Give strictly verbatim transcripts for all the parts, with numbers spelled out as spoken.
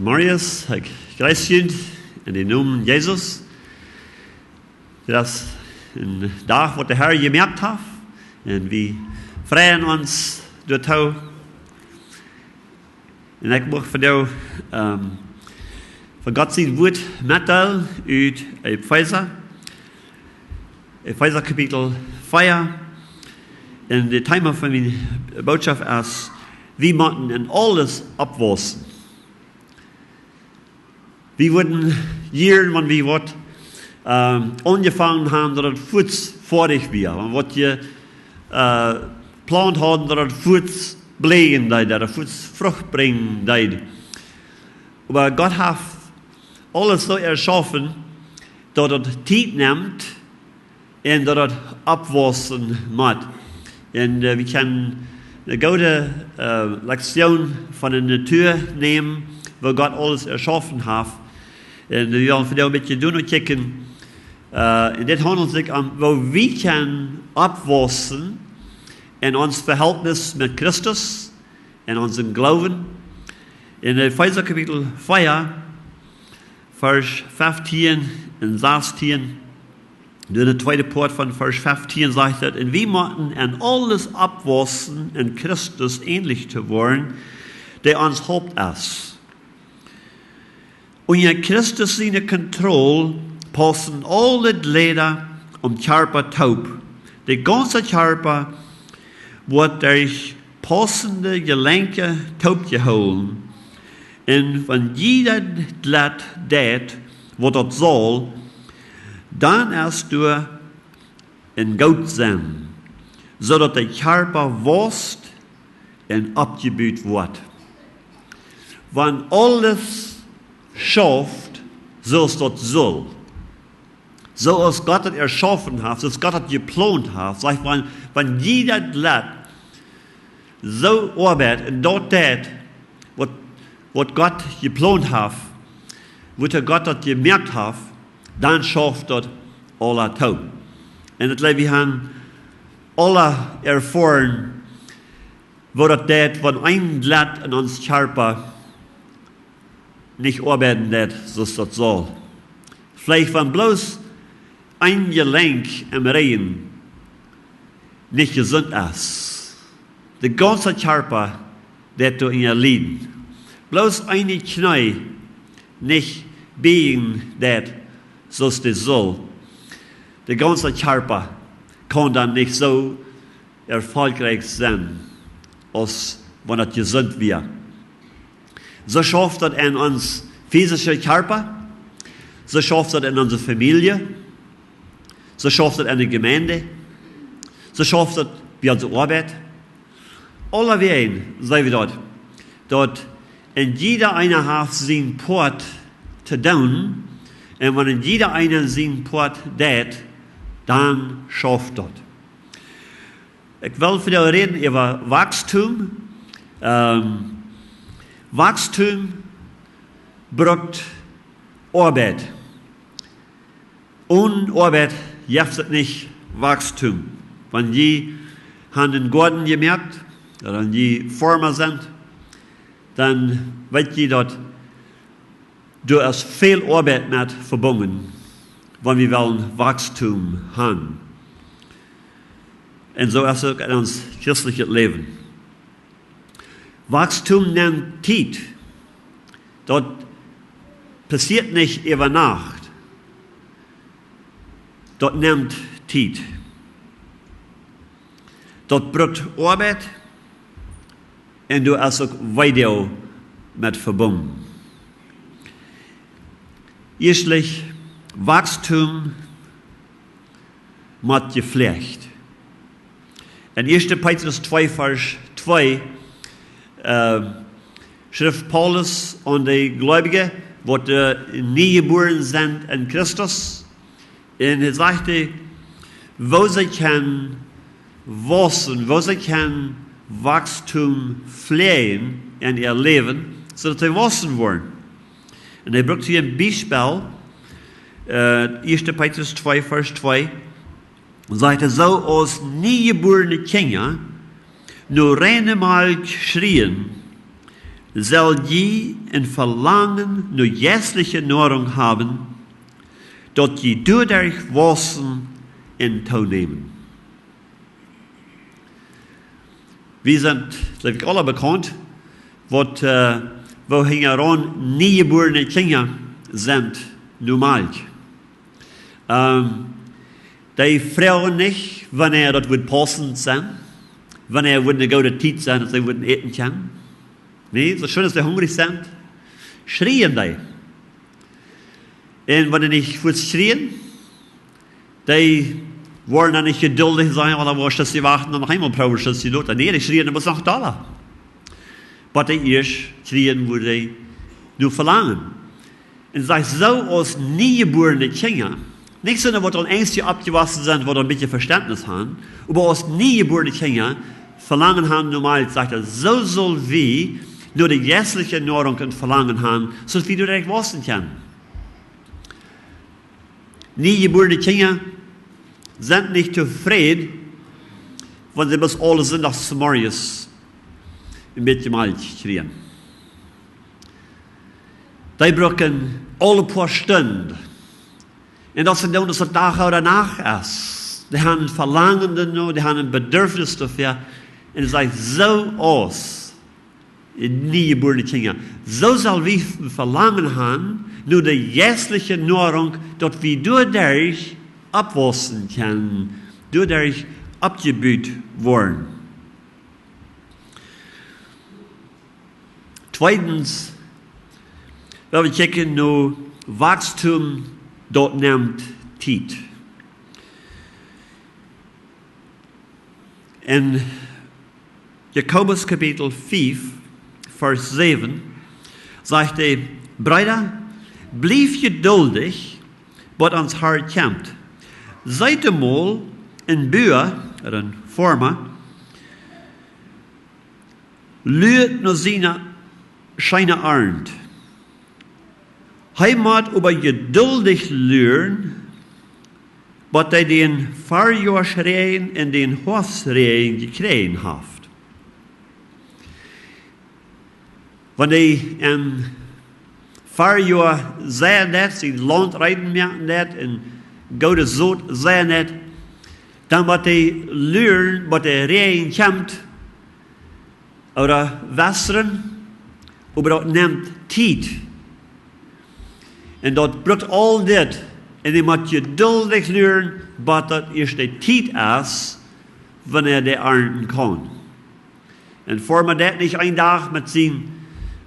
Marius, ekj jreess junt en dän Nomen Jesus. Dit es een Dach, waut de Herr jemoakt haft. Un wie freien ons doatoo. Un ekj mucht vondoag, ähm, von Gott sien Wuat metdeelen ut Efeesa. Efeesa Kapitel vea. Un daut Thema von miene Botschaft es: Wie motten en aules oppwaussen. Wie wudden jieren, wan wie waut, ähm, aunjefongen haben, daut et fuaz foadich wia. Wan waut wie, äh, jeplaunt hauden, daut et fuaz blieejen deed, daut et fuaz Frucht brinjen deed. Oba Gott haft aules soo erschaufen, daut et Tiet nemt un daut et oppwaussen mott. Un, äh, wie kjennen eene goode, äh, Lektion von de Natua nämen, woo Gott aules erschaufen haft. Un wie wellen vondoag een bät doano kjikjen, äh, un dit haundelt sikj om, woo wie kjennen oppwaussen en ons Vehältnis met Christus, en onsen Gloowen. En Efeesa Kapitel vea, Varsch feftieen un sastieen, doa de tweede Poat von Varsch feftieen sajcht et: Un wie motten en aules oppwaussen, en Christus änlich to woaren, dee ons Haupt es. Unja Christus siene Kontroll paussen aule Jleda aum Kjarpa toop. De gaunze Kjarpa woat derch paussende Jelenkja toopjehoolen. Un wan jieda Jlid deit, waut daut saul, dan es doa een goot sennen, soo daut de Kjarpa wausst un oppjebut woat. Wan aules schauft, soo aus daut saul, soo aus Gott et erschaufen haft, soo aus Gott et jeplaunt haft, sajcht, wan, wan jieda Jlid soo oabeit un daut deit, waut, waut Gott jeplaunt haft, woo Gott daut jemoakt haft, dan schauft daut aules toop. Un daut, wie haben aule erfoaren, woo daut deit, wan een Jlid en ons Kjarpa nich oabeiden deit, soo aus daut saul. Veleicht wan bloos een Jelenkj em Rigjen nich jesunt es. De gaunze Kjarpa deit doa unja lieden. Bloos een Kjnee nich bieejen deit, soo aus daut saul. De gaunze Kjarpa kaun dan nich soo erfolgreich sennen, aus wan et jesunt wia. Soo schauft daut en ons physischa Kjarpa, soo schauft daut en onse Famielje, soo schauft daut en de Jemeent, soo schauft daut bie onse Oabeit. Aulawäajen seenen wie daut, daut en jieda eena haft sien Poat to doonen, un wan en jieda eena sien Poat deit, dan schauft daut. Ekj well vondoag räden äwa Wachstum. Ähm, Wachstum brukt Oabeit. Onen Oabeit jeft et nich Wachstum. Wan jie haben een Goaden jemoakt, ooda wan jie Foarma sent, dan weet jie daut doa es väl Oabeit met vebungen, wan wie wellen Wachstum haben. Un soo es et uk en ons christeljet Läwen. Wachstum nemt Tiet. Daut passieet nich äwa Nacht. Daut nemt Tiet. Daut brukt Oabeit un doa es uk Weedoag met vebungen. Ieeschtlich, Wachstum mott jeflajcht. En ieeschte Petrus twee, Varsch twee, äh, schrift Paulus aun de Gleubje, waut, äh, nie jebuaren sent en Christus. Un hee sajcht, woo see kjennen waussen, woo see kjennen Wachstum fläajen en äa Läwen, soo daut see waussen woaren. Un hee brukt hia een Biespel, äh, ieeschte Petrus twee, Varsch twee, un sajcht, soo aus niejebuarne Kjinja no reine Malkj schrieen, sell jie een Velangen no jeistliche Noarunk haben, daut jie doaderch waussen un toonämen. Wie sent, jleew ekj, aula bekaunt, waut, äh, woo hinjaraun niejebuarne Kjinja sent no Malkj. Ähm, dee froagen nich, wanea daut wudd paussent sennen, wanea wudd eene goode Tiet sennen, daut see wudden äten kjennen. Nä, soo schwoa aus dee hungrich sent, schrieen dee. Un wan dee nich fuaz schrieen, dee woaren dan nich jeduldich sennen, wiels dan woaren see wachten un noch eemol proowen, daut see doa. Nä, dee schrieen dan bloos noch dolla. Waut dee ieescht schrieen, wua dee no velangen. Un sajcht, soo aus niejebuarne Kjinja, nich soo waut aul eensje oppjewossen sent, waut een bät Vestentnis haben, oba aus niejebuarne Kjinja Velangen haben no Malkj, sajcht hee, soo sell wie no de jeistliche Noarunk een Velangen haben, soo daut wie doaderch waussen kjennen. Niejebuarne Kjinja sent nich tofräd, wan see bloos aule Sindach zemorjes een bät Malkj kjrieen. Dee brucken aule poa Stunden. Un daut es dan, aus daut Dach ooda Nacht es. Dee haben een Velangen doano, dee haben een Bedarfnis doafäa. Un hee sajcht, soo aus niejebuarne Kjinja, soo sell wie een Velangen haben no de jeistliche Noarunk, daut wie doaderch oppwaussen kjennen, doaderch oppjebut woaren. Tweedens, well wie kjikjen no Wachstum, daut nemt Tiet. En Jakobus Kapitel fiew, Varsch säwen, sajcht hee: Breeda, bliewt jeduldich, bat ons Har kjemt. Seet emol een Bua, ooda een Forma, luat no siene scheene Arnt. Hee mott oba jeduldich luaren, bat hee dän Farjoasräajen un dän Hoafsträajen jekjräajen haft. Wan hee em Farjoa seien deit, sien Launt reed moaken deit un goode Sot seien deit, dan mott hee luaren, bat de Räajen kjemt, ooda westren, oba daut nemt Tiet. Un daut brukt aul dit. Un hee mott jeduldich luaren, bat daut ieescht de Tiet es, wanea hee arnten kaun. Een Forma deit nich een Dach met siene,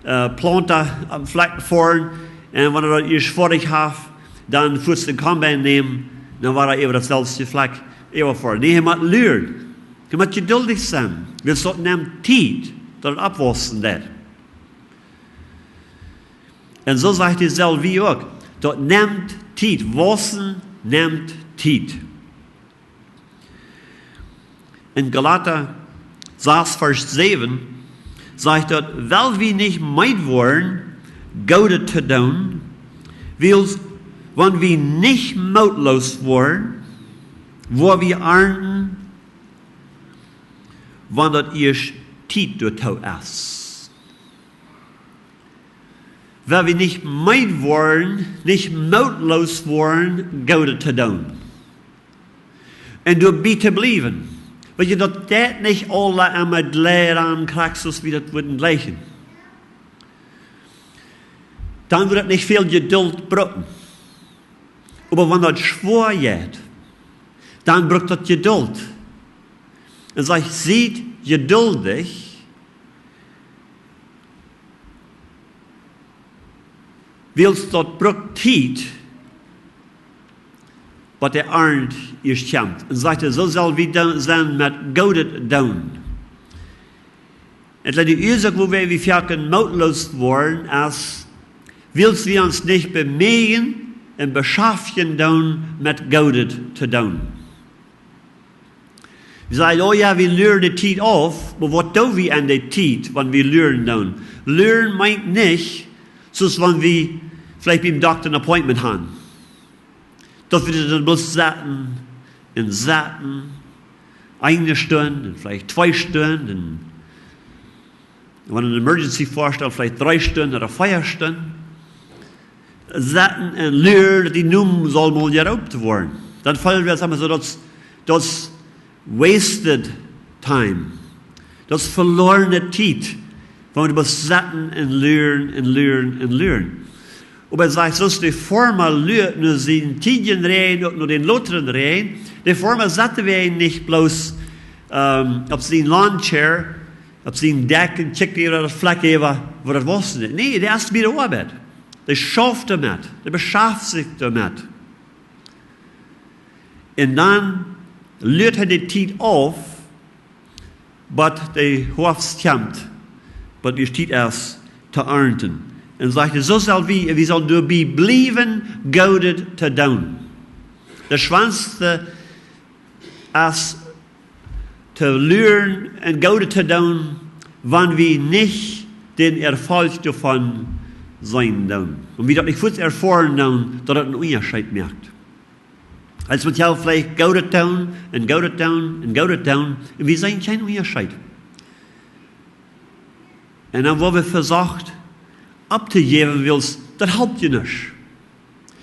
äh, Planta aum Flakj foaren un wan hee daut ieescht foadich haft, dan fuaz dän Combine nämen, dan woat hee äwa daut selwje Flakj äwafoaren. Nä, hee mott luaren. Hee mott jeduldich sennen, wiels daut nemt Tiet, daut daut oppwaussen deit. Un soo sajcht hee selfst uk, daut nemt Tiet, waussen nemt Tiet. En Galata sas, Varsch säwen sajcht daut, well wie nich meed woaren, Goodet to doonen, wiels, wan wie nich mootloos woaren, woa wie arnten, wan daut ieescht Tiet doatoo es. Well wie nich meed woaren, nich mootloos woaren, Goodet to doonen. Un doabie to bliewen. Weetst, daut deit nich aula emma jlikj aun, krakjt soo aus wie daut wudden jleichen. Dan woat daut nich väl Jedult brucken. Oba wan daut schwoa jeit, dan brukt daut Jedult. Un sajcht, siet jeduldich, wiels daut brukt Tiet, bat de Arnt ieescht kjemt. Un sajcht hee, soo sell wie dan sennen met Goodet doonen. Un de Uasoak, wuarom wie foaken mootloos woaren, es, wiels wie ons nich bemieejen un beschaftjen doonen met Goodet to doonen. Wie sajen, oh jo, wie luaren de Tiet auf, oba waut doo wie aun de Tiet, wan wie luaren doonen? Luaren meent nich, soo aus wan wie veleicht biem Dokta een Appointment haben. Daut wie dan bloos sitten un sitten, eene Stund un veleicht twee Stunden. Wan een emergency väasteit, veleicht dree Stunden ooda vea Stunden. Sitten un luaren, daut dee Nomen saul mol jeroopt woaren. Dan feelen wie ons emma soo, daut, daut wasted time. Daut es velorne Tiet. Wan wie bloos sitten un luaren un luaren un luaren. Oba hee sajcht, soo aus de Forma luat no sienen tiedjen Räajen, uk no dän latren Räajen. De Forma sat doa nich bloos, ähm, opp sien lawn chair, opp sien Dekj un kjikjt äwa daut Flakj äwa, woo daut wausen deit. Nä, dee es bie de Oabeit. Dee schauft doamet. Dee beschaft sikj doamet. Un dan luat hee de Tiet auf, bat de Hoafst kjemt, bat daut Tiet es to arnten. Un sajcht hee, soo sell wie, wie sellen doabie bliewen, Goodet to doonen. Daut schwoaste es to luaren un Goodet to doonen, wan wie nich dän Erfolg doavon seenen doonen. Un wie daut nich fuaz erfoaren doonen, daut daut een Unjascheet moakt. Aus wie veleicht Goodet doonen un Goodet doonen un Goodet doonen, un wie seenen kjeen Unjascheet. Un dan woa wie vesocht opptojäwen, wiels daut halpt je nich.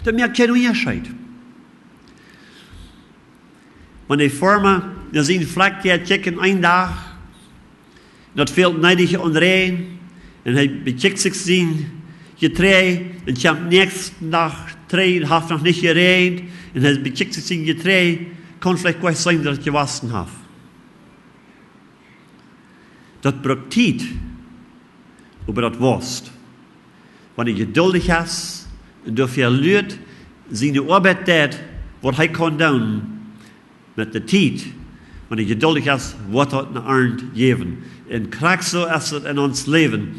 Daut moakt kjeen Unjascheet. Wan de Forma no sien Flakj jeit kjikjen een Dach, daut fält needich aun Räajen, un hee bekjikjt sikj sien Jetreid, un kjemt näakjsten Dach trigj un haft noch nich jeräajent, un hee bekjikjt sikj sien Jetreid, kaun veleicht goanich seenen, daut et jewossen haft. Daut brukt Tiet, oba daut waust. Wan hee jeduldich es, un doafäa luat, siene Oabeit deit, waut hee kaun doonen met de Tiet, wan hee jeduldich es, woat daut eene Arnt jäwen. Un krakjt soo es et en ons Läwen.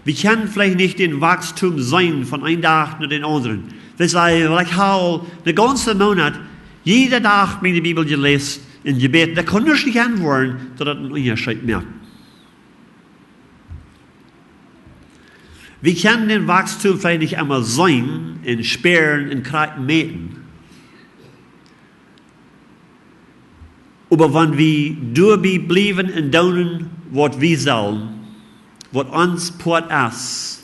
Wie kjennen veleicht nich dän Wachstum seenen von een Dach no dän aundren. Wie sajen, well, ekj hab aul dän gaunzen Moonat jieda Dach miene Bibel jeläst un jebät. Daut kaun nuscht nich aunwoaren, daut daut een Unjascheet moakt. Wie kjennen dän Wachstum veleicht nich emma seenen un spieren un krakjt mäten. Oba wan wie doabie bliewen un doonen, waut wie sellen, waut ons Poat es,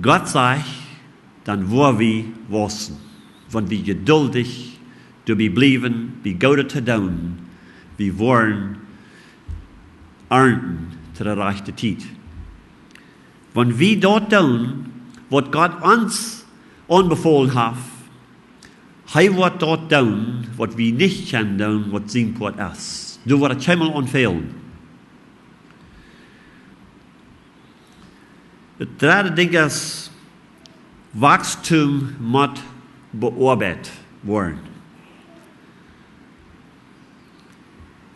Gott sajcht, dan woa wie wausen. Wan wie jeduldich doabie bliewen, bie Goodet to doonen, wie woaren arnten to de rajchte Tiet. Wan wie daut doonen, waut Gott ons aunbefolen haft, hee woat daut doonen, waut wie nich kjennen doonen, waut sien Poat es. Doa woat et kjeenmol aun fälen. Daut dredde Dinkj es, Wachstum mott beoabeit woaren.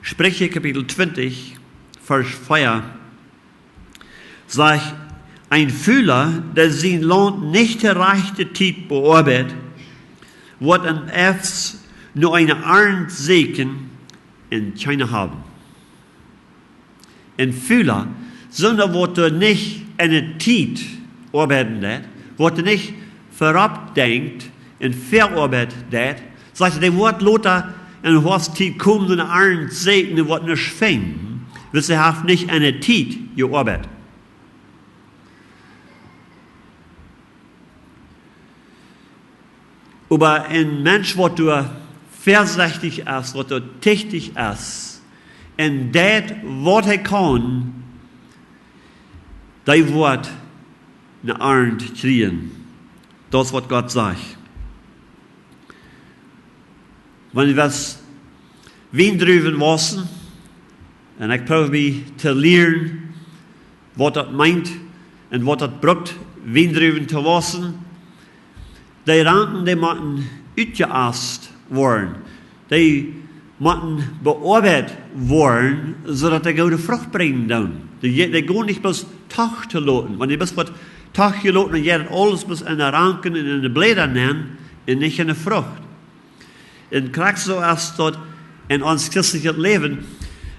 Spricha Kapitel twintich, Varsch vea, sajcht: Een Fula, dee sien Launt nich to rajchte Tiet beoabeit, woat em Hoafst no eene Arnt sieekjen un kjeene haben. Een Fula, soona waut doa nich enne Tiet oabeiden deit, waut doa nich verop denkjt un veoabeit deit, sajcht hee, dee woat lota enne Hoafsttiet komen un eene Arnt sieekjen un woat nuscht finjen, wiels hee haft nich enne Tiet jeoabeit. Oba een Mensch, waut doa väasechtich es, waut doa tichtich es, un deit, waut hee kaun, dee woat eene Arnt kjrieen. Daut es, waut Gott sajcht. Wan wie Wiendruwen wausen, un ekj proow mie to lieren, waut daut meent un waut daut brukt, Wiendruwen to wausen, dee Ranken, dee motten utjeast woaren. Dee motten beoabeit woaren, soo daut dee goode Frucht brinjen doonen. Dee, dee gonen nich bloos toch to loten. Wan dee bloos woat toch jeloten, dan jeit aules bloos enne Ranken un enne Bläda nenn un nich enne Frucht. Un krakjt soo es daut en ons christlichet Läwen,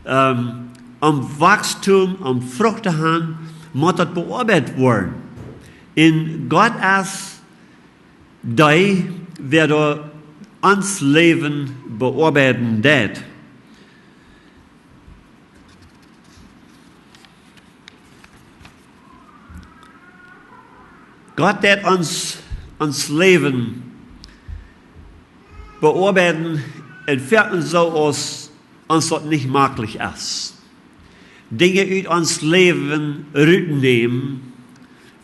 ähm, om Wachstum, om Frucht to haben, mott daut beoabeit woaren. Un Gott es dee, wäa doa ons Läwen beoabeiden deit. Gott deit ons, ons Läwen beoabeiden un foaken soo aus ons daut nich mäajlich es. Dinja ut ons Läwen rutnämen,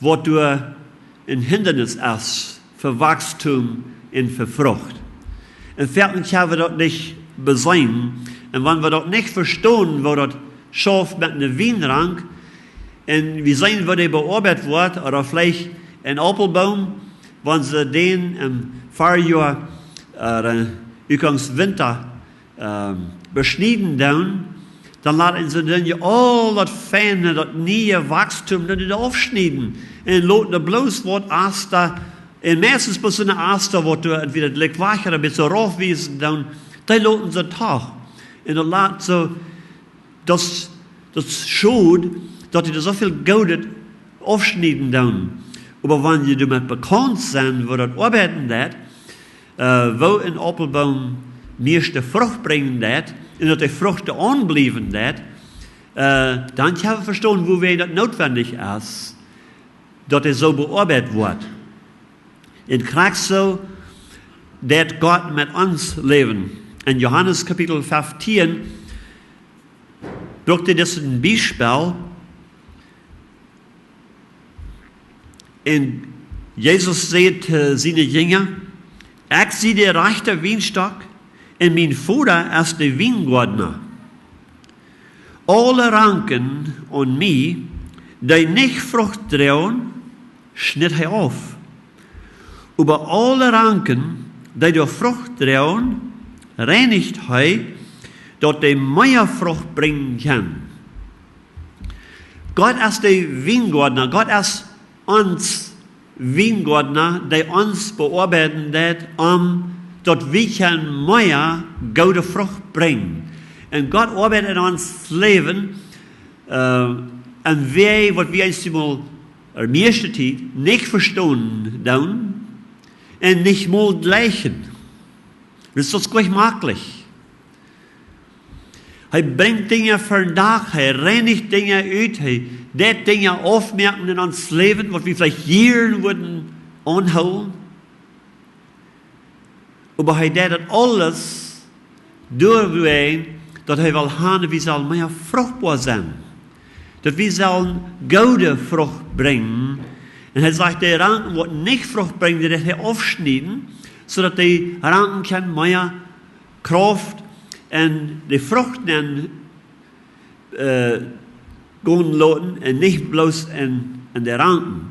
waut doa een Hindanis es fa Wachstum un fa Frucht. Un foaken kjenn wie daut nich beseenen. Un wan wie daut nich vestonen, woo daut schauft met eene Wienrank, un wie seenen, woo dee beoabeit woat, ooda veleicht een Aupelboom, wan see dän em Farjoa, äh, Utgangs Winta, ähm, beschnieden doonen, dan lot see dan je aul daut fiene, daut niee Wachstum dan aufschnieden. Un loten doa bloos waut Asta, un meistens bloos soone Asta, waut doa entwäda daut Likj wajch ooda een bät rauf wiesen doonen, dee loten see doch. Un daut lot soo, daut, daut es schod, daut dee soo väl Goodet aufschnieden doonen. Oba wan jie doamet bekaunt sent, woo daut oabeiden deit, äh, woo een Aupelboom mieeschte Frucht brinjen deit, un daut de Frucht aunbliewen deit, äh, dan kjenn wie vestonen, wuawäajen daut nootwendich es, daut dee soo beoabeit woat. Un krakjt soo deit Gott met ons Läwen. En Johanes Kapitel feftieen brukt hee dit een Biespel. Un Jesus säd to siene Jinja: "Ekj sie de rajchte Wienstock, un mien Voda es de Wiengoadna. Aule Ranken aun mie, dee nich Frucht droagen, schnitt hee auf. Oba aule Ranken, dee doa Frucht droagen, reinicht hee, daut dee mea Frucht brinjen kjennen." Gott es de Wiengoadna, Gott es ons Wiengoadna, dee ons beoabeiden deit, om daut wie kjennen mea goode Frucht brinjen. Un Gott oabeit en ons Läwen, äh, en Wäaj, waut wie eenjemol, de mieeschte Tiet, nich vestonen doonen un nich mol jlikjen. Daut es doch nich mäajlich. Hee brinjt Dinja ver dän Dach, hee reinicht Dinja ut, hee deit Dinja aufmoaken en ons Läwen, waut wie veleicht Joaren wudden aunhoolen. Oba hee deit daut aules doawäajen, daut hee well haben, wie sellen mea fruchtboa sennen. Daut wie sellen goode Frucht brinjen. Un hee sajcht, de Ranken, waut nich Frucht brinjen, dee deit hee aufschnieden, soo daut de Ranken kjennen mea Krauft en de Frucht nenn, äh, gonen loten un nich bloos en, en de Ranken.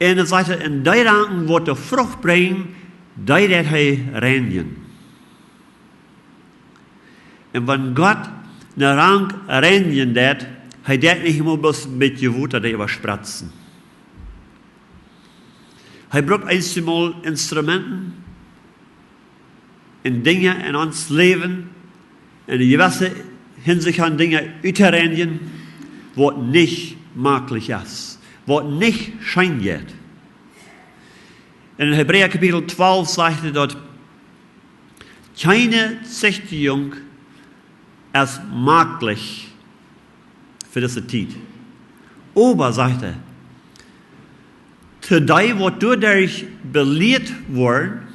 Un dan sajcht hee, en dee Ranken, waut de Frucht brinjen, dee deit hee reinjen. Un wan Gott eene Rank reinjen deit, hee deit nich mau bloos een bät Wota doaräwa spretzen. Hee brukt eenjemol Instrumenten un Dinja en ons Läwen, en eene jewesse Hinsicht aun Dinja uttoreinjen, waut nich mäajlich es, waut nich scheen jeit. En Hebräa Kapitel twalf sajcht hee daut kjeene Zichtigung es mäajlich fa dise Tiet. Oba, sajcht hee, to dee, waut doaderch belieet woaren,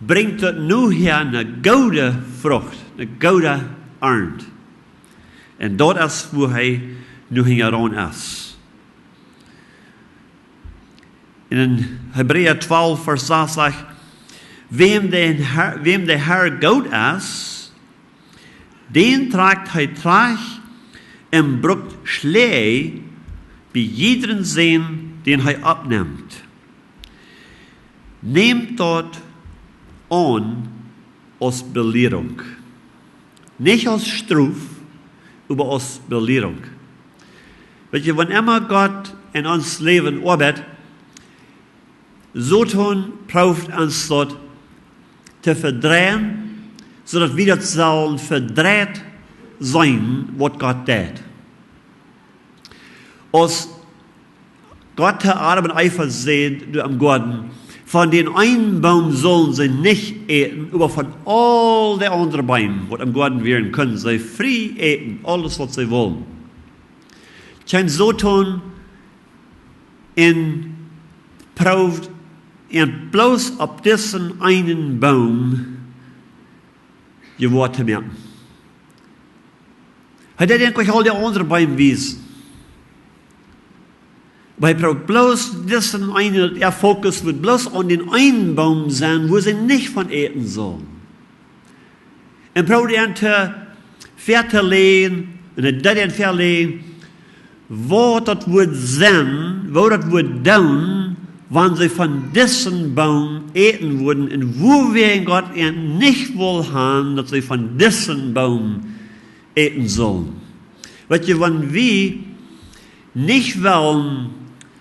brinjt daut nohäa eene goode Frucht, eene goode Arnt. Un daut es, wua hee nu hinjaraun es. En Hebräa twalf, Varsch sas sajcht: "Wäm de Herr, wäm de Herr goot es, dän trakjt hee trigj un brukt Schläaj bie jiedren Sän, dän hee oppnemt." Nämt daut aun aus Belierunk. Nich aus Strof, oba aus Belierunk. Weetst, wan emma Gott en ons Läwen oabeit, Soton prooft ons daut to vedreien, soo daut wie daut sellen vedreit seenen, waut Gott deit. Aus Gott to Adam un Eva säd, doa em Goaden: "Von dän eenen Boom sullen see nich äten, oba von aul de aundre Beem, waut em Goaden wieren, kunnen see frie äten, aules, waut see wullen." Kjeem Soton un proowd an bloos opp disen eenen Boom jewoa to moaken. Hee deed an nich aul de aundre Beem wiesen. Oba hee proowd bloos disen eenen, äa Fokus wudd bloos aun dän eenen Boom sennen, wua see nich von äten sullen. Un proowd an to, väa to läajen, un hee deed an väa läajen, waut daut wudd sennen, waut daut wudd doonen, wan see von disen Boom äten wudden, un wuawäajen Gott an nich wull han, daut see von disen Boom äten sullen. Weet jie, wan wie nich wellen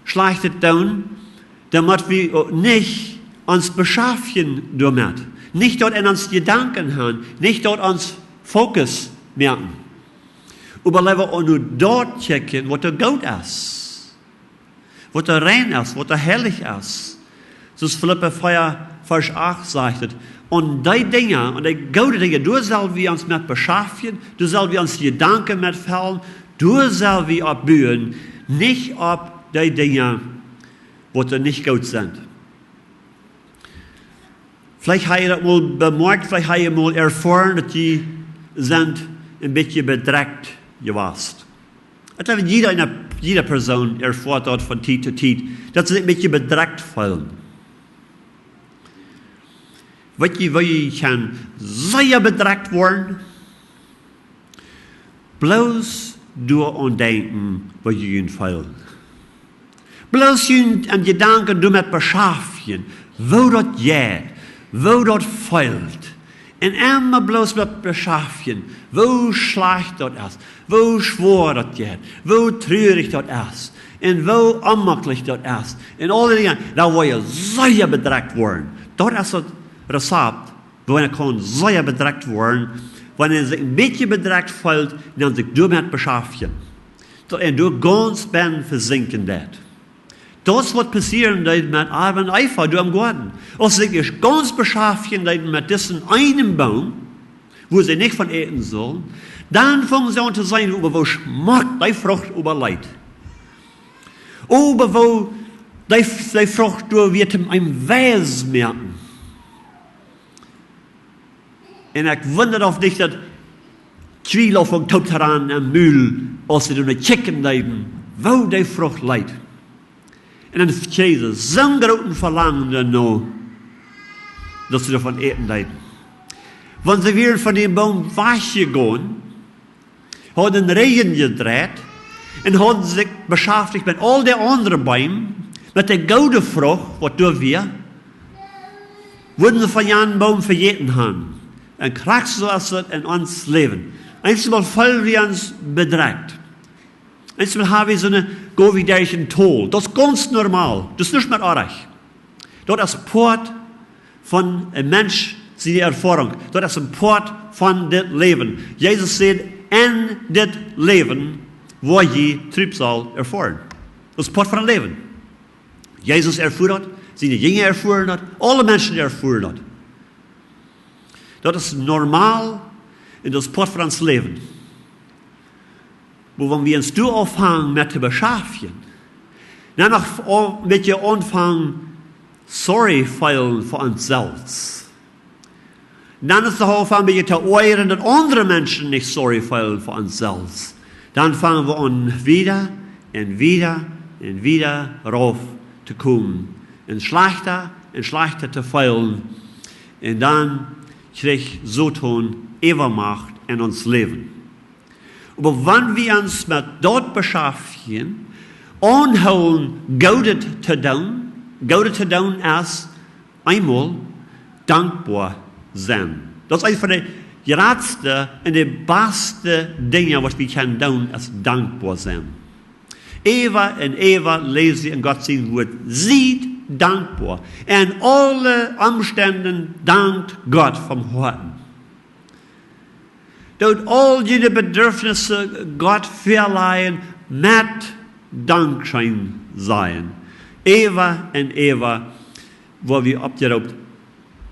Schlajchtet doonen, dan mott wie uk nich ons beschaftjen doamet. Nich daut en ons Jedanken han, nich daut ons Fokus moaken. Oba leewa uk no daut kjikjen, waut doa goot es. Waut doa rein es, waut doa heilich es. Soo aus Filippa vea, Varsch acht sajcht et. Un dee Dinja, un dee goode Dinja, doa sell wie ons met beschaftjen, doa sell wie ons Jedanken met fellen, doa sell wie opp buen, nich opp dee Dinja, waut doa nich goot sent. Veleicht ha jie daut mol bemoakjt, veleicht ha jie mol erfoaren, daut jie sent een bät bedrekjt jewast. Ekj jleew, jieda, jieda Persoon erfoat daut von Tiet to Tiet, daut see sikj een bät bedrekjt feelen. Weet jie, woo jie kjennen sea bedrekjt woaren? Bloos doaraun denkjen, woo jie junt feelen. Bloos junt aun Jedanken doamet beschaftjen, woo daut jeit, woo daut feelt. Un emma bloos met beschaftjen, woo schlajcht daut es, woo schwoa daut jeit, woo trurich daut es, un woo onjemaklich daut es. Un aul dee Dinja, dan woa jie sea bedrekjt woaren. Daut es daut Rezept, woo eena kaun sea bedrekjt woaren, wan eena sikj een bät bedrekjt feelt, dan sikj doamet beschaftjen. Daut eena doa gaunz bennen vesinkjen deit. Daut es waut passieren deed met Adam un Eva doa em Goaden. Aus see sikj ieescht gaunz beschaftjen deeden met disen eenen Boom, wua see nich von äten sullen, dan fungen see aun to seenen, oba woo schmock dee Frucht oba leet. Oba woo dee, dee Frucht doa wia toom eenem wiesen. Un ekj wunda, auf nich daut Kjwieelauf auntoop to rannen em Mul, aus see doa no kjikjen deeden, woo dee Frucht leet. Un dan kjrieejen see soon grooten Velangen doano, daut see doavon äten deeden. Wan see wieren von dän Boom wajchjegonen, hauden Räajen jedreit un hauden sikj beschaftjt met aul dee aundre Beem, met dee goode Frucht, waut doa wia, wudden see von janen Boom vejäten han. Un krakjt soo es daut en ons Läwen. Eemol feelen wie ons bedrekjt. Eemol ha wie soone, go wie derch een Tol. Daut es gaunz normal. Daut es nuscht mea oajch. Daut es Poat von een Mensch siene Erfoarunk. Daut es een Poat von dit Läwen. Jesus säd, en dit Läwen woa jie Trübsal erfoaren. Daut es Poat von daut Läwen. Jesus erfoa daut, siene Jinja erfoaren daut, aule Menschen erfoaren daut. Daut es normal un daut es Poat von ons Läwen. Oba wan wie ons doa aunfangen met to beschaftjen, dan noch een bät aunfangen sorry feelen fa ons selfst. Dan es daut aunfangen een bät to oajren, daut aundre Menschen nich sorry feelen fa ons selfst. Dan fangen wie aun wieda un wieda un wieda rauf to komen. Un schlajchta un schlajchta to feelen. Un dan kjricht Soton Äwamacht en ons Läwen. Oba wan wie ons met daut beschaftjen, aunhoolen Goodet to doonen, Goodet to doonen es eemol dankboa sennen. Daut es eent von de jratste un de baste Dinja, waut wie kjennen doonen, es dankboa sennen. Äwa un äwa läs wie en Gott sien Wuat: Siet dankboa. En aule Omstenden dankt Gott von Hoaten. Doot aul june Bedürfnisse Gott väalajen met Dankscheen sajen. Äwa un äwa woa wie oppjeroopt,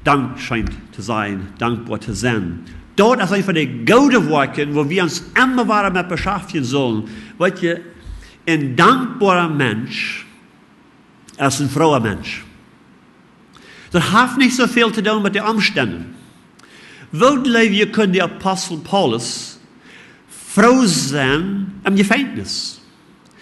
dankscheen to sajen, dankboa to sennen. Daut es eent von de goode Woakjen, wua wie ons emma wada met beschaftjen sullen. Weet jie, een dankboara Mensch, es een fromma Mensch. Daut haft nich soo väl to doonen met de Omstend. Woo jleew jie, kunn de Apostel Paulus froo sennen em Jefenkjnis?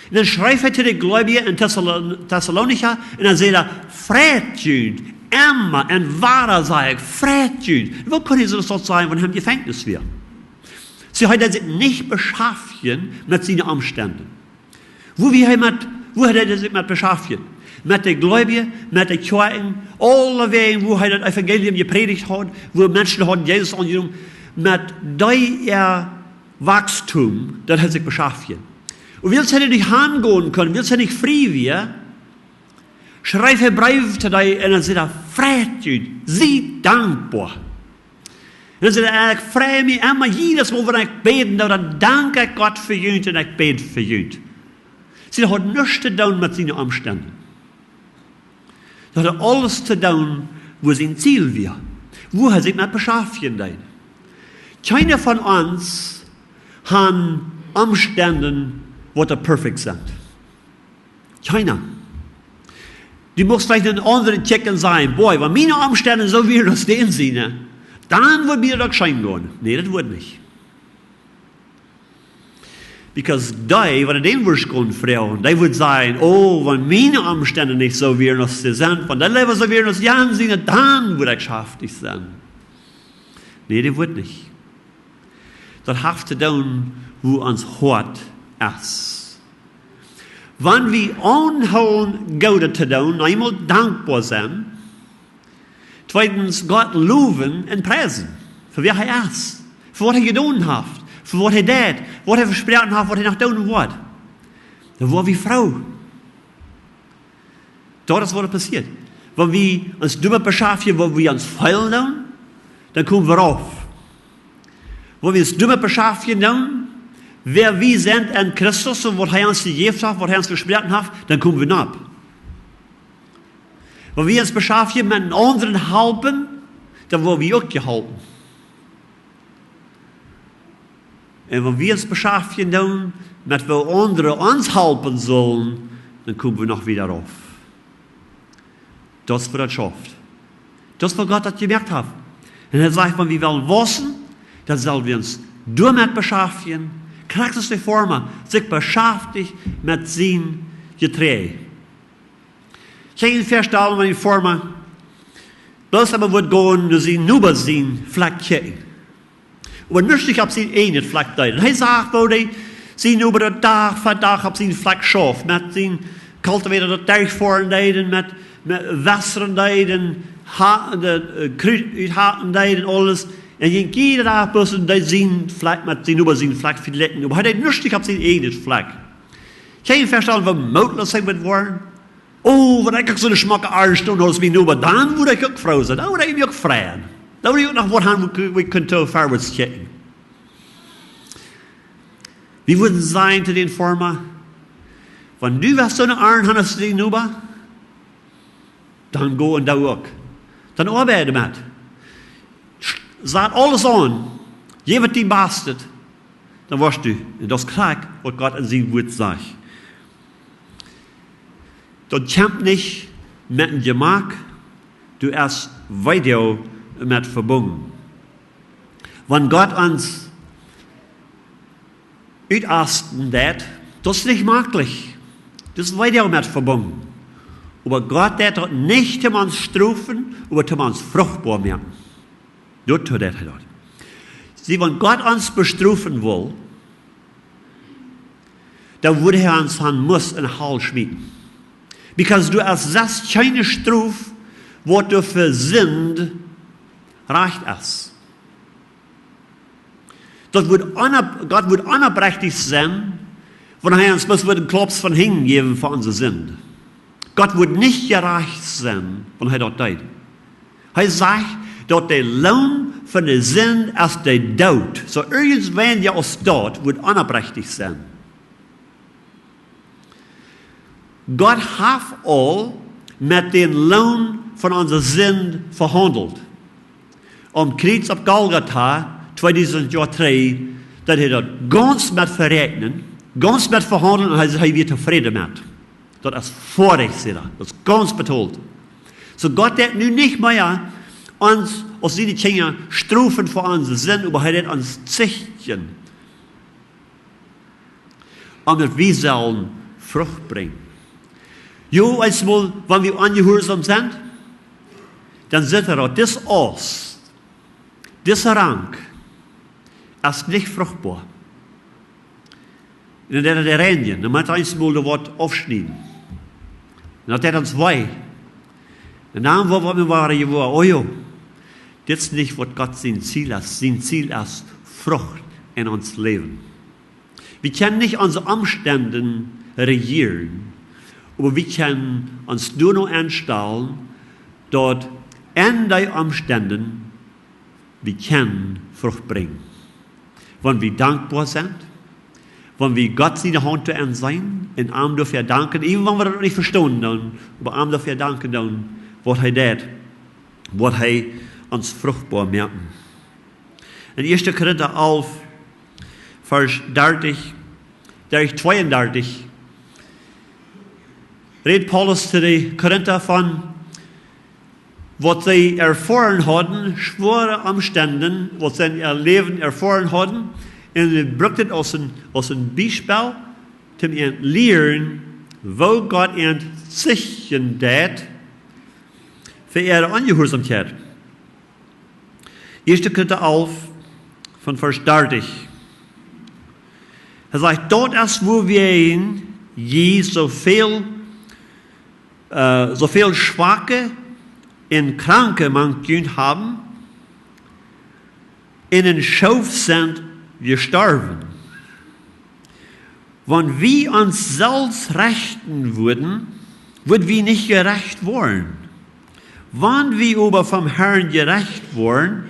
Un dan schreef hee to de Gleubje en Thessalon-, Thessalonika un dan säd hee: "Freit junt, emma un wada saj ekj, freit junt." Woo kunn hee soo daut sajen, wan hee em Jefenkjnis wia? See, hee deed sikj nich beschaftjen met siene Omstend. Woo wia hee met, woo deed hee sikj met beschaftjen? Met de Gleubje, met de Kjoakjen, aulewäajen, woo hee daut Evangelium jeprädicht haud, woo Menschen hauden Jesus aunjenomen, met dee äa Wausstum, daut hee sikj beschaftjen. Un wiels hee nich hangonen kunn, wiels hee nich frie wia, schreef hee Breew to dee un dan säd hee: "Freit junt, siet dankboa." Un dan säd hee: "Ekj frei mie emma, jiedet Mol wan ekj bäden doo, dan dank ekj Gott fa junt un ekj bäd fa junt." See, daut haud nuscht to doonen met siene Omstend. Daut haud aules to doonen, woo sien Ziel wia, woo hee sikj met beschaftjen deed. Kjeena von ons haft Omstend, waut doa perfekt sent. Kjeena. Du muchst veleicht eenen aundren checken un sajen: "Boy, wan miene Omstend soo wieren aus dän siene, dan wudd mie daut uk scheen gonen." Nä, daut wudd nich. Because dee, wan dee wudd gonen froagen, dee wudd sajen: "Oh, wan miene Omstend nich soo wieren aus see sent, wan dee Läwen soo wieren aus jan siene, dan wudd ekj schaftich sennen." Nä, dee wudd nich. Daut haft to doonen, woo ons Hoat es. Wan wie aunhoolen Goodet to doonen, eemol dankboa sennen, tweedens Gott lowen un priesen fa wäa hee es, fa waut hee jedonen haft, fa waut hee deit, waut hee vesproaken haft, waut hee noch doonen woat, dan woa wie froo. Daut es, waut passieet. Wan wie ons doamet beschaftjen, woo wie ons feelen doonen, dan komen wie rauf. Wan wie ons doamet beschaftjen doonen, wäa wie sent en Christus un waut hee ons jejäft haft, waut hee ons vesproaken haft, dan komen wie nopp. Wan wie ons beschaftjen met eenen aundren halpen, dan woa wie uk jeholpen. Un wan wie ons beschaftjen doonen met woo aundre ons halpen sellen, dan komen wie noch wieda rauf. Daut es, woo daut schauft. Daut es, woo Gott daut jemoakt haft. Un hee sajcht, wan wie wellen waussen, dan sell wie ons doamet beschaftjen, krakjt aus de Forma sikj beschaftich met sien Jeträajd. Kjenn jie junt väastalen, wan een Forma bloos oba wudd gonen no sien Noba sien Flakj kjikjen, oba nuscht nich opp sien ieejnet Flakj deed. Un hee sach, woo dee sien Noba daut Dach fa Dach opp sien Flakj schauft, met sien cultivator daut derchfoaren deed un met, met wässren deed un ha-, de, äh, Krut uthaken deed un aules. Un jinkj jieda Dach bloos un deed sien Flakj met sien Noba sien Flakj vejlikjen. Oba hee deed nuscht nich opp sien ieejnet Flakj. Kjenn jie junt väastalen, woo mootloos hee wudd woaren? Oh, wan ekj uk soone schmocke Arnst haud aus mien Noba, dan wudd ekj uk froo sennen. Dan wudd ekj mie uk freien. Dan wudd ekj uk noch waut haben, woo ekj, woo ekj kunn too verwoats kjikjen. Wie wudden sajen to dän Forma: "Wan du west soone Arnt han aus dien Noba, dan go un doo uk. Dan oabeid doamet. Sat aules aun. Jeff et dien Bastet. Dan woascht du." Un daut es krakjt, waut Gott en sien Wort sajcht. Daut kjemt nich met een Jemak, doa es Weedoag met vebungen. Wan Gott ons utasten deit, daut es nich maklich. Daut es Weedoag met vebungen. Oba Gott deit daut nich toom ons strofen, oba toom ons fruchtboa moaken. Doatoo deit hee daut. See, wan Gott ons bestrofen wull, dan wudd hee ons han musst en Hal schmieten. Because doa es selfst kjeene Strof, waut doa fa Sind rajcht es. Daut wudd ona-, Gott wudd onoprechtich sennen, wan hee ons bloos wudd een Klopps von hinjen jäwen fa onse Sind. Gott wudd nich jerajcht sennen, wan hee daut deed. Hee sajcht, daut de Loon von de Sind es de Doot. Soo irjentwäa, jo, aus daut wudd onoprechtich sennen. Gott haft aul met dän Loon von onse Sind vehaundelt. Aum Kjriez opp Golgata, tweedusent Joa trigj, deed hee daut gaunz met veräakjnen, gaunz met vehaundlen un hee, hee wia tofräd met. Daut es foadich, sajcht hee. Daut es gaunz betolt. Soo Gott deit nu nich mea ons aus siene Kjinja strofen fa onse Sind, oba hee deit ons zichten, om daut wie sellen Frucht brinjen. Jo, eemol, wan wie onjehuarsom sent, dan sajcht hee daut, dis Aust, dise Rank es nich fruchtboa. Un dan deit hee dee reinjen, dan mott hee eemol daut Wuat aufschnieden. Un daut deit ons wee. Un dan woa wie woaren, oh jo, dit es nich waut Gott sien Ziel es. Sien Ziel es Frucht en ons Läwen. Wie kjennen nich onse Omstend rejieren, oba wie kjennen ons doano enstalen, daut en dee Omstend wie kjennen Frucht brinjen. Wan wie dankboa sent, wan wie Gott siene Haunt doa aun seenen un am doafäa danken, eenjemol wan wie daut nich vestonen doonen, oba am doafäa danken doonen, waut hee deit, woat hee ons fruchtboa moaken. En ieeschte Korinta alf, Varsch dartich, dartich, tweeundartich, rät Paulus to de Korinta von waut see erfoaren hauden, schwoare Omstend, waut see en äa Läwen erfoaren hauden. Un hee brukt et aus een, aus een Biespel, toom an lieren, woo Gott an zichten deit fa äare Onjehuarsaumkjeit. Ieeschte Korinta alf von Varsch dartich. Hee sajcht, daut es wuawäajen jie soo väl, äh, soo väl Schwake un Kranke mank junt haben, un en Schoof sent jestorwen. Wan wie ons selfst rechten wudden, wudd wie nich jerecht woaren. Wan wie oba vom Herrn jerecht woaren,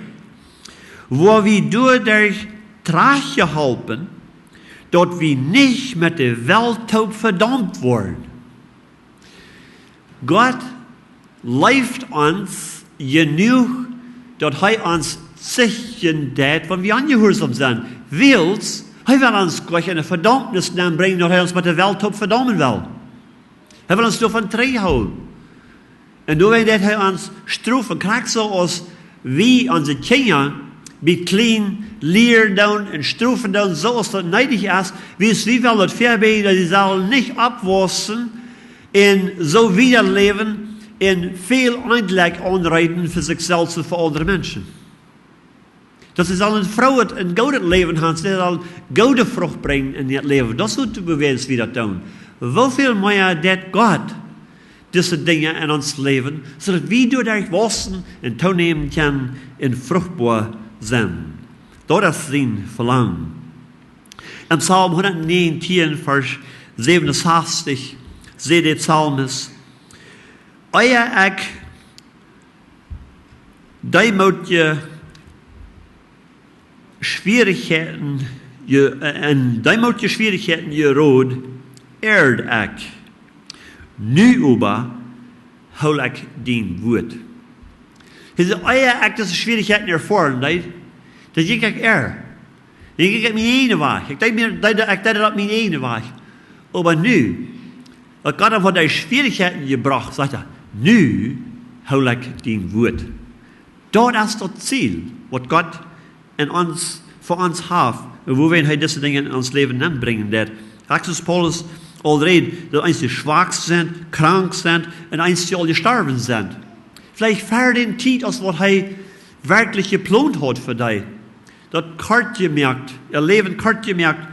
woa wie doaderch trajchtjeholpen, daut wie nich met de Welt toop vedaumt woaren. Gott leeft ons jenuach, daut hee ons zichten deit, wan wie onjehuarsom sent. Wiels, hee well ons goanich en de Vedaumnis nenbrinjen, daut hee ons met de Welt toop vedaumen well. Hee well ons doavon trigjhoolen. Un doawäajen deit hee ons strofen, krakjt soo aus wie onse Kjinja bie kjlien lieren doonen un strofen doonen, soo aus daut needich es, wiels wie wellen daut väabieejen, daut dee sellen nich oppwaussen un soo wieda läwen un väl Elenj aunrichten fa sikj selfst un fa aundre Menschen. Daut see sellen een froojet un goodet Läwen haben, see sellen goode Frucht brinjen en äa Läwen. Daut es waut wie wellen, wie daut doonen. Woo väl mea deit Gott dise Dinja en ons Läwen, soo daut wie doaderch waussen un toonämen kjennen un fruchtboa sennen. Daut es sien Velangen. En Psalm hundatnäajentieen, Varsch säwenunsastich, sajcht de Psalmist: Ea ekj deemootje Schwierichkjeiten je-, äh, en deemootje Schwierichkjeiten jerood, ieed ekj. Nu oba hool ekj dien Wuat. Hee sajcht, ea ekj dise Schwierichkjeiten erfoaren deed, dan jinkj ekj ea. Dan jinkj ekj mienen eenen Wajch. Ekj deed mie, deed, ekj deed daut mienen eenen Wajch. Oba nu, daut Gott am haud de Schwierichkjeiten jebrocht, sajcht hee: Nu hool ekj dien Wuat. Daut es daut Ziel, waut Gott en ons, fa ons haft, un wuawäajen hee dise Dinja en ons Läwen nenbrinjen deit. Krakjt soo aus Paulus aul räd, daut eenje schwak sent, krank sent un eenje aul jestorwen sent. Veleicht ver dän Tiet, aus waut hee werkjlich jeplont haud fa dee. Daut kort jemoakt, äa Läwen kort jemoakt,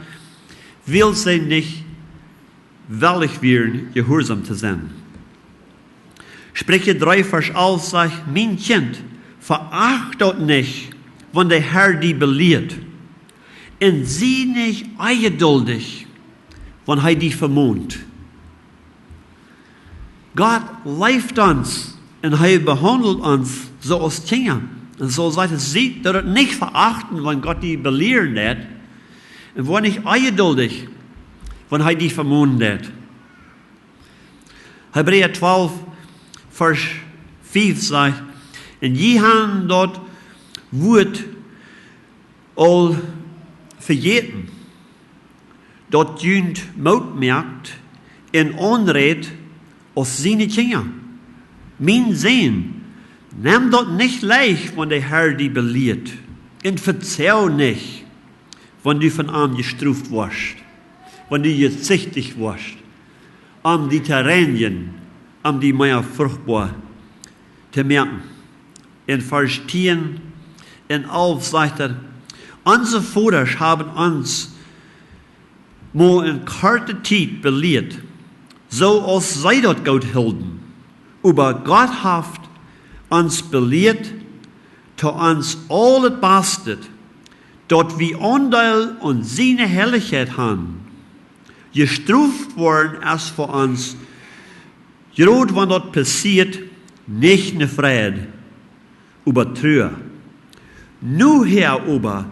wiels see nich wellich wieren, jehuarsom to sennen. Spricha dree Varsch alf sajcht: Mien Kjint, veacht daut nich, wan de Herr die belieet, un sie nich onjeduldich, wan hee die vemont. Gott leeft ons un hee behaundelt ons soo aus Kjinja. Un soo sajcht hee, sie daut nich veachten, wan Gott die belieren deit, un woa nich onjeduldich, wan hee die vemonen deit. Hebräa twalf, Varsch fief sajcht: Un jie haben daut Wuat aul vejäten, daut junt Moot moakt, Un aunrät aus siene Kjinja: Mien Sän, nem daut nich leicht, wan de Herr die belieet. Un vezeih nich, wan du von am jestroft woascht, wan du jezichtich woascht, om die to reinjen, om die mea fruchtboa to moaken. In Varsch tieen un alf sajcht et: Onse Vodasch haben ons mau ne korte Tiet belieet, soo aus see daut goot hilden. Oba Gott haft ons belieet, to ons aul daut Baste, daut wie Aundeel aun siene Heilichkjeit haben. Jestroft woaren es fa ons, jrod wan daut passieet, nich ne Freid, oba Trua. Nohäa oba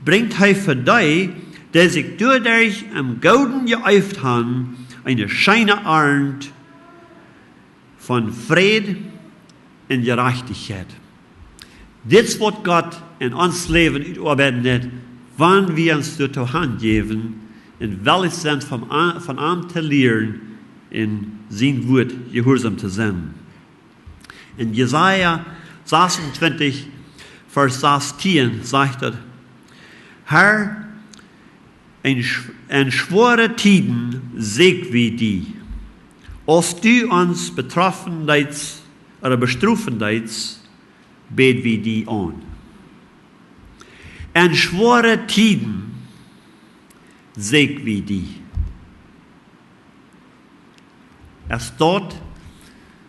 brinjt hee fa dee, dee sikj doaderch em Gooden jeeeft haben, eene scheene Arnt von Fräd un Jerajchtichkjeit. Dit es waut Gott en ons Läwen utoabeiden deit, wan wie ons doatoo hanjäwen un wellich sent von, a- von am to lieren un sien Wuat jehuarsom to sennen. In Jesaja sasuntwintich, Varsch sastieen sajcht et: Herr, en, sch- en schwoare Tieden säkjen wie die. Aus du ons betroffen deetst, ooda bestrofen deetst, bäd wie die aun. En schwoare Tieden säkjen wie die. Es daut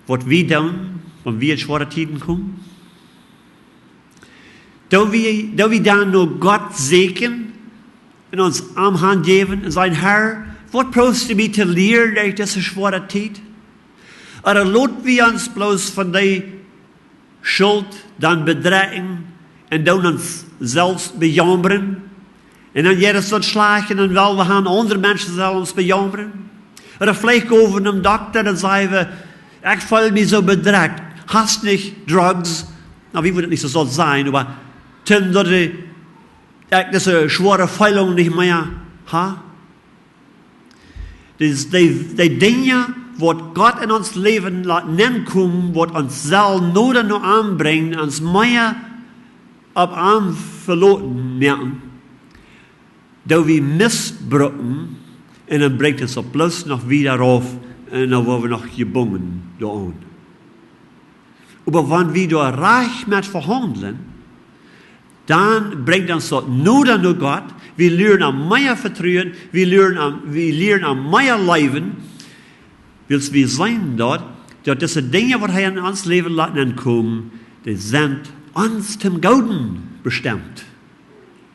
waut wie doonen, wan wie en schwoare Tieden komen? Doo wie, doo wie dan no Gott säkjen un ons am hanjäwen un sajen: Herr, waut proowst du mie to lieren derch dise schwoare Tiet? Ooda lot wie ons bloos von dee Schult dan bedrekjen un doonen ons selfst bejaumren? Un dan jeit ons daut schlajcht un dan well wie han, aundre Menschen sellen ons bejaumren. Ooda veleicht go wie nom Dokta un sajen wie: Ekj feel mie soo bedrekjt. Hast nich drugs? Na, wie wudden nich soo sajen, oba toom daut ekj dise schwoare Feeling nich mea ha. Dee, dee, dee Dinja, waut Gott en ons Läwen lat nenkomen, waut ons sell noda no am brinjen, ons mea opp am veloten moaken, doo wie missbrucken, un dan brinjt ons daut bloos noch wieda rauf, un dan woa wie noch jebungen doaraun. Oba wan wie doa rajcht met vehaundlen, dan brinjt ons daut noda no Gott. Wie lieren am mea vetruen, wie lieren am, wie lieren am mea leewen, wiels wie seenen daut, daut dise Dinja, waut hee en ons Läwen lat nenkomen, dee sent ons toom Gooden bestemt.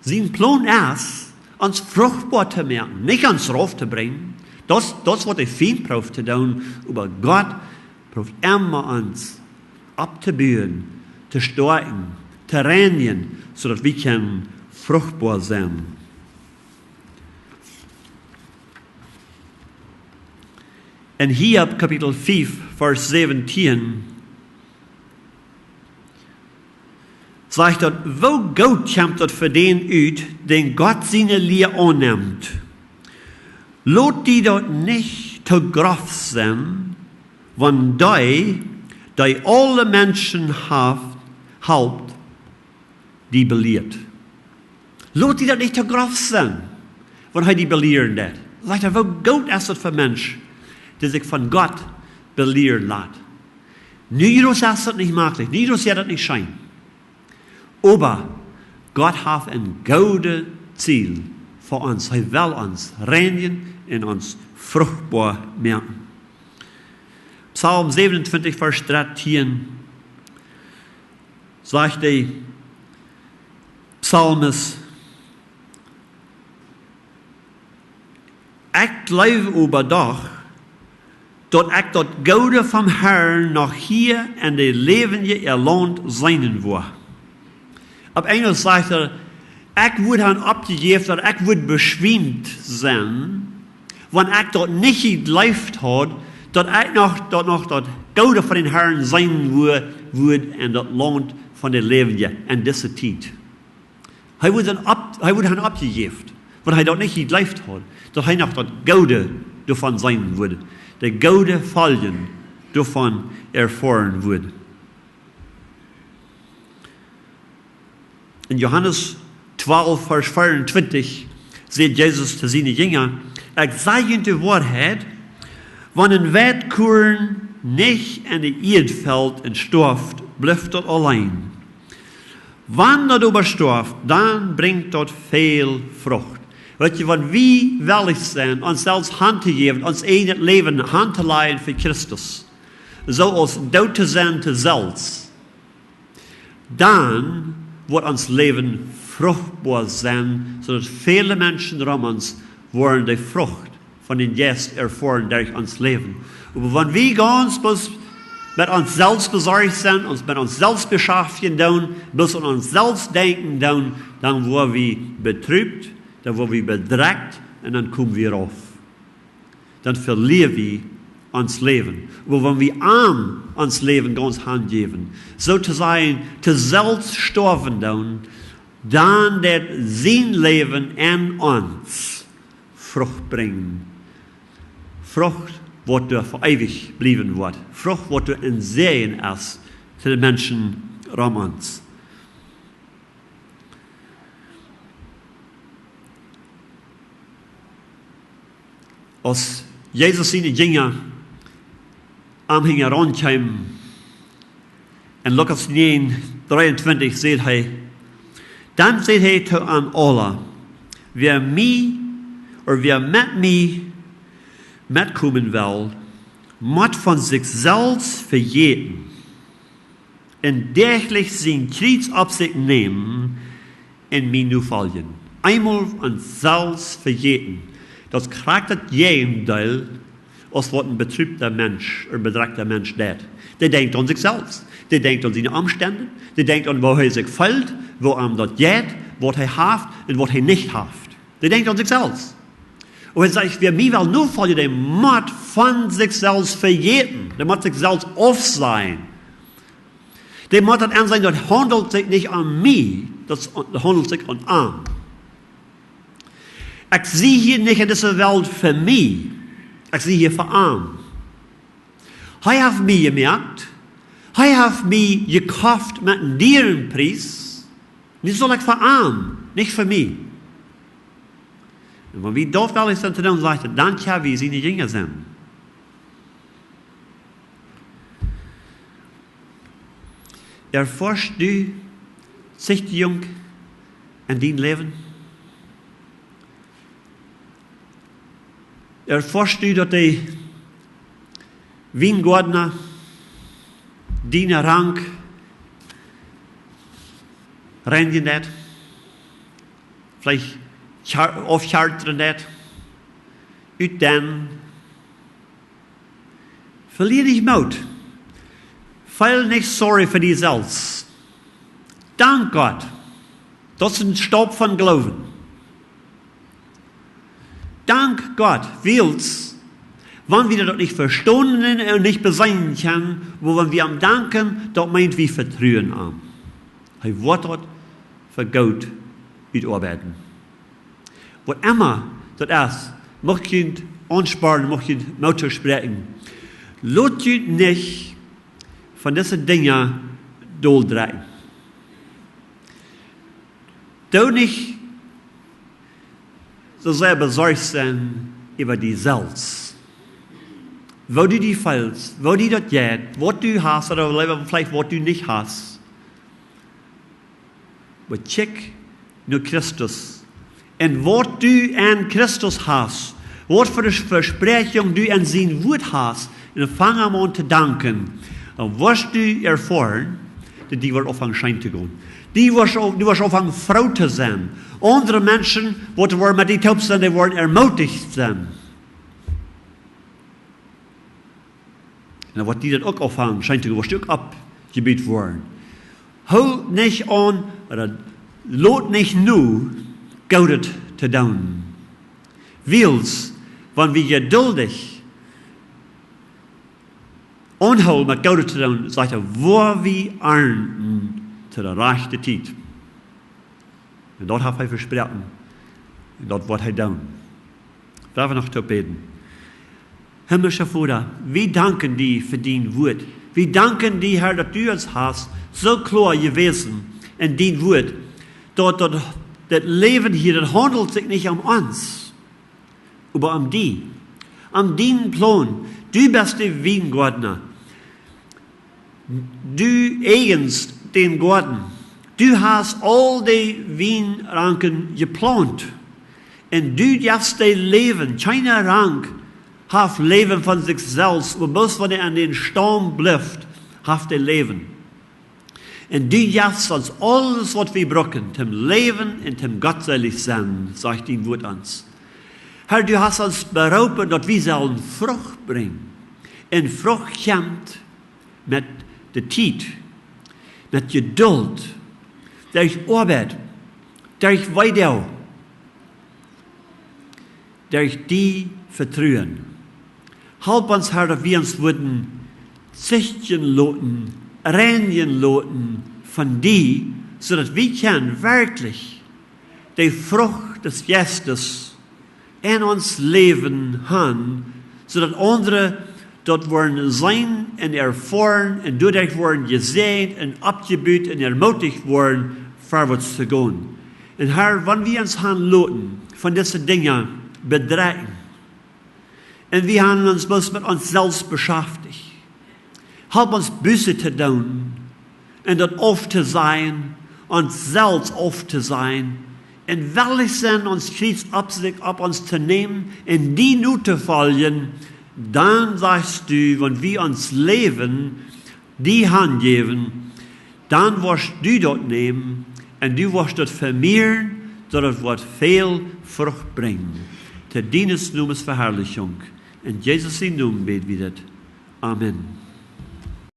Sien Plon es, ons fruchtboa to moaken, nich ons rauf to brinjen. Daut, daut es waut de Fient prooft to doonen, oba Gott prooft emma ons opptobuen, to stoakjen, to reinjen, soo daut wie kjennen fruchtboa sennen. En Hiob Kapitel fief, Varsch säwentieen, sajcht daut: Woo goot kjemt daut fa dän ut, dän Gott siene Lia aunnemt? Lot die daut nich too groff sennen, wan dee, dee aule Menschen haft, halpt, die belieet. Lot die daut nich too groff sennen, wan hee die belieren deit. Sajcht hee: Woo goot es daut fa Mensch, dee sikj von Gott belieren lat. Nu jrods es daut nich maklich, nu jrods es daut nich scheen. Oba Gott haft een goodet Ziel fa ons. Hee well ons reinjen un ons fruchtboa moaken. Psalm säwenuntwintich, Varsch dartieen sajcht de Psalmist: Ekj jleew oba doch, daut ekj daut Goode vom Herrn noch hia en de Läwendje äa Launt seenen woa. Opp Enjelsch sajcht hee: Ekj wudd han oppjejäft, daut ekj wudd beschwiemt sennen, wan ekj daut nich jejleeft haud, daut ekj noch, daut noch daut Goode von dän Herrn seenen wudd, wudd en daut Launt von de Läwendje en dise Tiet. Hee wudd dan opp-, hee wudd han oppjejäft, wan hee daut nich jejleeft haud, daut hee noch daut Goode doavon seenen wudd, de goode Foljen doavon erfoaren wudd. En Johanes twalf, Varsch veeauntwintich, sajcht Jesus to siene Jinja: "Ekj saj junt de Woarheit, wan een Weitkuarn nich en de Ieed felt un stoaft, blift daut auleen. Wan daut oba stoaft, dan brinjt daut väl Frucht." Weet jie, wan wie wellich sent, ons selfst hantojäwen, ons eejnet Läwen hantolajen fa Christus, soo aus doot to sennen to selfst, dan woat ons Läwen fruchtboa sennen, soo daut väle Menschen rom ons woaren de Frucht von dän Jeist erfoaren derch ons Läwen. Oba wan wie gaunz bloos met ons selfst besorcht sent, ons met ons selfst beschaftjen doonen, bloos aun ons selfst denkjen doonen, dan woa wie bedrupt, dan woa wie bedrekjt un dan komen wie rauf. Dan velia wie ons Läwen. Oba wan wie am ons Läwen gaunz hanjäwen, soo to sajen, to selfst stoawen doonen, dan deit sien Läwen en ons Frucht brinjen. Frucht, waut doa fa eewich bliewen woat. Frucht, waut doa een Säajen es to de Menschen rom ons. Aus Jesus siene Jinja am hinjaraun kjeemen, en Lukas näajen dreeuntwintich sajcht hee, dan sajcht hee to an aula: "Wäa mie, ooda wäa met mie metkomen well, mott von sikj selfst vejäten un däachlich sien Kjriez opp sikj nämen un mie nofoljen." Eemol ons selfst vejäten. Daut es krakjt daut Jäajendeel aus waut een bedrupta Mensch, een bedrekjta Mensch deit. Dee denkjt aun sikj selfst. Dee denkjt aun siene Omstend. Dee denkjt aun, woo hee sikj feelt, woo am daut jeit, waut hee haft un waut hee nich haft. Dee denkjt aun sikj selfst. Un hee sajcht: "Wäa mie well nofoljen, dee mott von sikj selfst vejäten." Dee mott sikj selfst aufsajen. Dee mott daut enseenen, daut haundelt sikj nich om mie, daut haundelt sikj om am. Ekj sie hia nich en dise Welt fa mie, ekj sie hia fa am. Hee haft mie jemoakt, hee haft mie jekoft met een dieren Pries, nu saul ekj fa am, nich fa mie. Un wan wie daut wellich sent to doonen, sajcht hee, dan kjenn wie siene Jinja sennen. Erfoascht du Zichtigung en dien Läwen? Erfoascht du daut de Wiengoadna diene Rank reinjen deit? Veleicht kjar-, aufkjartren deit? Ut dän Velia nich Moot. Feel nich sorry fa die selfst. Dank Gott. Daut es een Staup von Gloowen. Dank Gott, wiels, wan wie daut nich vestonen un nich beseenen kjennen, oba wan wie am danken, daut meent, wie vetruen am. Hee woat daut fa goot utoabeiden. Waut emma daut es, mucht junt aunspornen, mucht junt Moot toospräakjen. Lot junt nich von dise Dinja doldrekjen. Doo nich soo sea besorcht sennen äwa die selfst. Woo du die feelst, woo die daut jeit, waut du hast, ooda veleicht waut du nich hast. Oba kjikj no Christus. Un waut du en Christus hast, waut fa eene Vespräakjunk du en sien Wuat hast, un fang am aun to danken, dan woascht du erfoaren, daut die woat aunfangen scheen to gonen. Die woascht aun-, du woascht aunfangen froo to sennen. Aundre Menschen, waut woaren met die toop sennen, dee woaren ermuticht sennen. Un dan woat die daut uk aunfangen scheen to gonen, woascht du uk oppjebut woaren. Hool nich aun, ooda lot nich no, Goodet to doonen. Wiels, wan wie jeduldich aunhoolen met Goodet to doonen, sajcht hee, woa wie arnten to de rajchte Tiet. Un daut haft hee vesproaken. Un daut woat hee doonen. Lot ons noch toop bäden. Himmlischa Voda, wie danken die fa dien Wuat. Wie danken die, Herr, daut du ons hast soo kloa jewäsen en dien Wuat, daut, daut, daut Läwen hia, daut haundelt sikj nich om ons, oba om die, om dienen Plon. Du best de Wiengoadna. Du eajenst dän Goaden. Du hast aul de Wienranken jeplaunt. Un du jefst de Läwen. Kjeene Rank haft Läwen von sikj selfst, oba bloos wan hee aun dän Staum blift, haft hee Läwen. Un du jefst ons aules, waut wie brucken, toom läwen un toom gottselich sennen, sajcht dien Wuat ons. Herr, du hast ons beroopen, daut wie sellen Frucht brinjen. Un Frucht kjemt met de Tiet, met Jeduld, derch Oabeit, derch Weedoag, derch die vetruen. Halp ons, Herr, daut wie ons wudden zichtjen loten, reinjen loten von die, soo daut wie kjennen werkjlich de Frucht des Jeistes en ons Läwen han, soo daut aundre daut woaren seenen un erfoaren un doaderch woaren jesäajent un oppjebut un ermootijcht woaren, verwoats to gonen. Un Herr, wan wie ons han loten von dise Dinja bedrekjen, un wie han ons bloos met ons selfst beschaftijcht, halp ons Buße to doonen un daut auftosajen, ons selfst auftosajen, un wellich sennen, ons Kjriez opp sikj, opp ons to nämen un die notofoljen. Dan sajchst du, wan wie ons Läwen die hanjäwen, dan woascht du daut nämen un du woascht daut vemieren, daut daut woat väl Frucht brinjen. To dienen Nomens Veharlichunk. En Jesus sienen Nomen bäd wie dit. Amen.